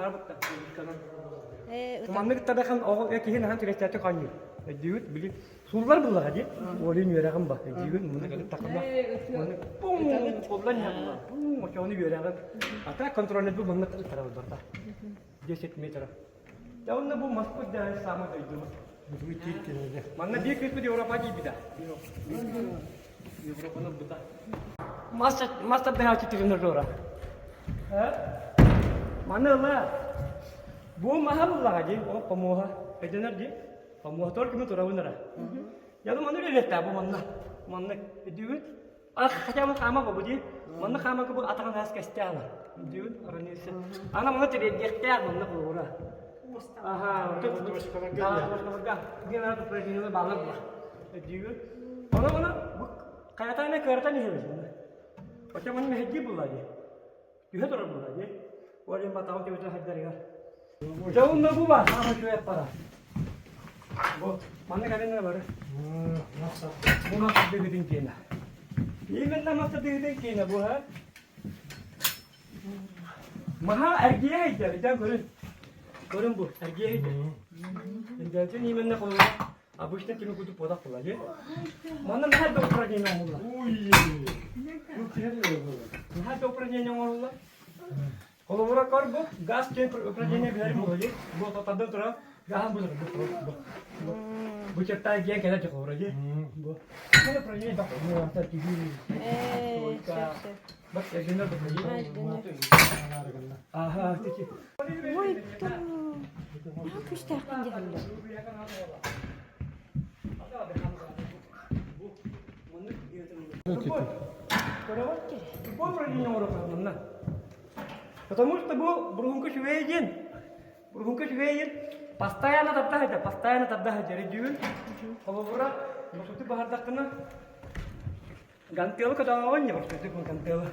ыттара бытта. Маннык ыттардахан оҕо киһи наһаа түргэстээхтик оонньуур. Өйдүүгүт били сууллар буллаҕа дии. Уолун үөрэҕин ба. Өйдүүгүт муну кэлip таххына. Маннык пум куллан иһэр булла. Пум очону үөрэҕин. Ата контрольнай бу маннык ыттара барда. 10 метров. Дьэ онно бу маспыт дьэ самый дойдубут. Манна биир кыыспыт Европа тиийбитэ. Европаны ылбыта. Мас мас тардаһааччы тренажера. Маны ыла. Бу маһа буллаҕа дии, ол помуоһа. Өйдөнөр дии. Помуоһа только мен турабын эрэ. Я думаю, маны үлэлиэхтээх бу манна. Манна өйдүүгүт? Ах, хотя бы хаама бу дии. Манна хаама бу атаҕын аас кэстээх ала. Өйдүүгүт? Аранесы. Ана маны тириэрдиэхтээх манна холобура. Аха, точкаларга. Диэн ара упражнениелар баалар була. Өйдүүгүт? Ону ону бу хайатаана кыаратан иһэбит. Оччо маны мэһэйдии булла дии. Түһэ турар буолла дии. Ол иһин батаҕым төбөтө хайдарыгар. Дьэ онно бу бар, хаама үчүгэй аппарат. Бу манна кэлин бары. Бу мас тардыгытын киэнэ. Именно мас тардыгытын киэнэ бу ха. Маһа эргийэ сылдьар, итэн көрүн. Көрүн бу, эргийэ сылдьар. Интеллигент именно холобура обычно кими кутуп буолах була дии. Манна наһаа да упражнение оҥоһуллар. Наһаа да упражнение оҥоһуллар. Холобура көр бу газ диэн упражнение билэрим буолуо дии. Бу тардан туран гаһан бу бу бу бу черта диэн кэлэр дии холобура дии. Бу бу упражнение бак бак эргинер Аха, тики. Ой, наһаа күүстээхпин диһэллэр. Потому что бу бургунка үчүгэй диэн, бургунка үчүгэй диэн постоянно тарда сылдьар, постоянно тарда сылдьар өйдүүгүн. Холобура, босуту баһардаххына Гантела көтөҕөҕүн не босуту гантела.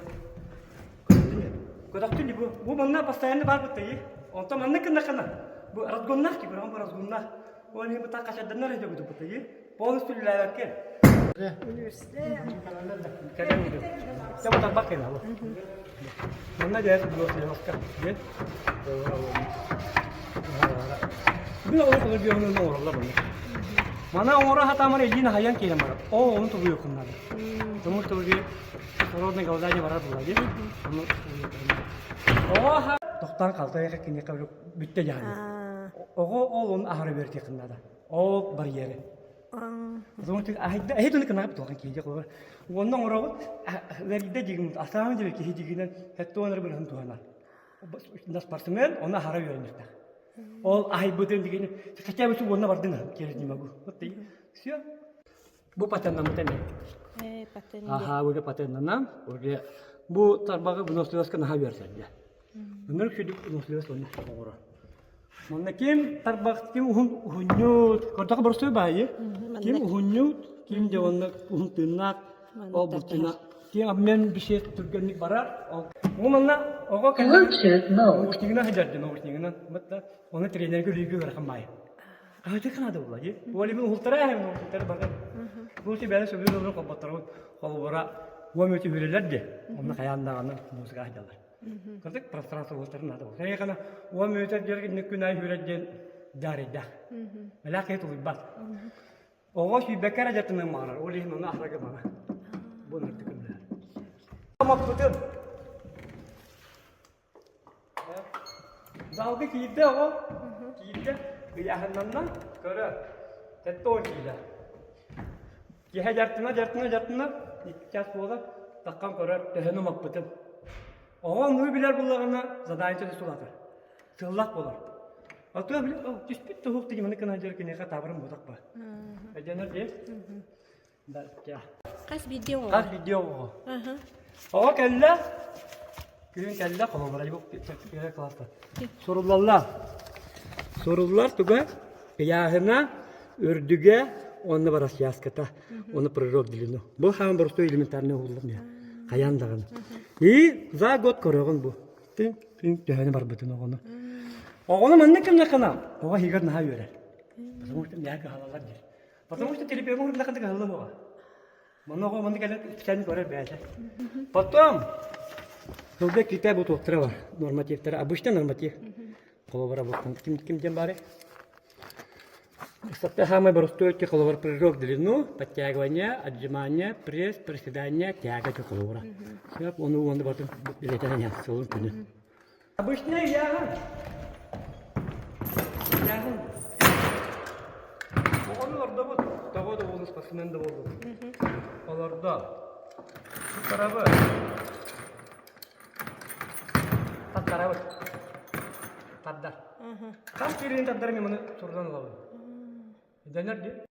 Көтөхтүн бу бу манна постоянно баар быттайы. Онтон манна кыннахына бу разгоннаах ки бу разгоннаах. Ол иһин бу так хачарданнар эдэ бу быттайы. Полностью үлэлээбэккэ. Кэлэн тарбах кэлэ алла. Манна дьэ блоска диэн. Бу оҕо толорбуйугун оҥороллор манна. Мана оҥоро сатаамар илиин аһайан киирэн барар. Оо, ону тулуйуоххун наада. Потому что уже кислородное голодание барар буолла дии. Ону Оҕо тохтоон хаалта киниэхэ бүттэ дьаһаныы. Оҕо ол ону аһара үөрэтиэххин наада. Ол барьеры. Аһайда туну кынаҕа туохан киһи холобур. Уонна оҥоробут ыарыйда дигин асаан диэби киһи дигинэн хэттуонар быраһын туһанар. Спортсмен оны аһара үөрэнэртэх. Ол аһайбытын дигин хотя бы уонна бардын киэр не могу. Вот и все. Бу патеннамыт эмэ. Э, патен. Аха, уже патеннанам. Уже бу тарбаҕы выносливостка наһаа үөрсэрдэ. Өнөр күдүк выносливость онно оҕоро. Манна ким тарбах, ким уһун уһунньут, көрдөхө боростуой баайы. Ким уһунньут, ким де онно уһун тыыннаах, ол бутына. Ким обмен бишет түргэнник барар. Ол манна оҕо кэлэн наушнигынан сылдьар наушнигынан. Бытта оны тренерге үлүйгө ыарахан баайы. Каһыты канада була ди. Уолибин уһултара эһэм уһултара барар. Бу ти бэйэ сөбүлүүр олору холботторун холобура уом өтү үрэлэр ди. Онно хайаан даҕаны музыка айдалар. Кырдык пространство уһултарын наада буолар. Хайа уом өтөр диэр инник күн аайы үрэр диэн даарыйдаах. Мэлээх киһи тулуйбат. Оҕо сүүрбэккэ эрэ дьаттынан маҕарар. Ол иһин ону аһарга мана. Бу нартык күннэр. Маппытым. Залга киирдэ оҕо, киирдэ, ыйааһыннанна, көрө, 70 киилэ. Киэһэ дьартына, дьартына, дьартына, икки час буолар, таххан көрөр, төһөнү умаппытын. Оҕо оннугу билэр буоллаҕына, задание сулатар. Сыллах буолар. Отуо били, түспүт туһук тигиманы кына дьэр киниэхэ таабырын буотах ба. Өйдөнөр дии. Хас биирдии оҕо. Хас биирдии оҕоҕо. Оҕо кэллэ, күһүн кэллэ, холобура класста. Суруллаллар. Суруллар туга? Ыйааһына, үрдүгэ, уонна барасьяската, уонна прыжок длину. Бу хаан боростуой элементарный уһуллар мия. Хайаан даҕаны. И за год көрөҕүн бу. Тыҥ, тыҥ, төһөнү барбытын оҕону. Оҕону маннык кымнаххына, оҕо иһигэр наһаа үөрэр. Потому что миэхэ кыһалалар диир. Потому что телепион уһурлахын кыһылла буола. Манна оҕо манна кэлэн иккисээн көрөр бэйэтэ. Потом сылга киитэ бу туохтара бар нормативтара обычно норматив. Холобура бу ким ким диэн баарый? Самый простой холобур прыжок в длину, подтягивание, отжимание, пресс, приседание, тяга холобура. Сөп, ону уонна батын билетен сылын күнү. Обычный ягын. Ягын. Оҕону олордобут. Тоҕо да буолу спортсмен да буоллун. Олордо. Туттарабыт. Таттарабыт. Тардар. Хас киирин тардар мен мұны турдан ылабын. Дэнер ди.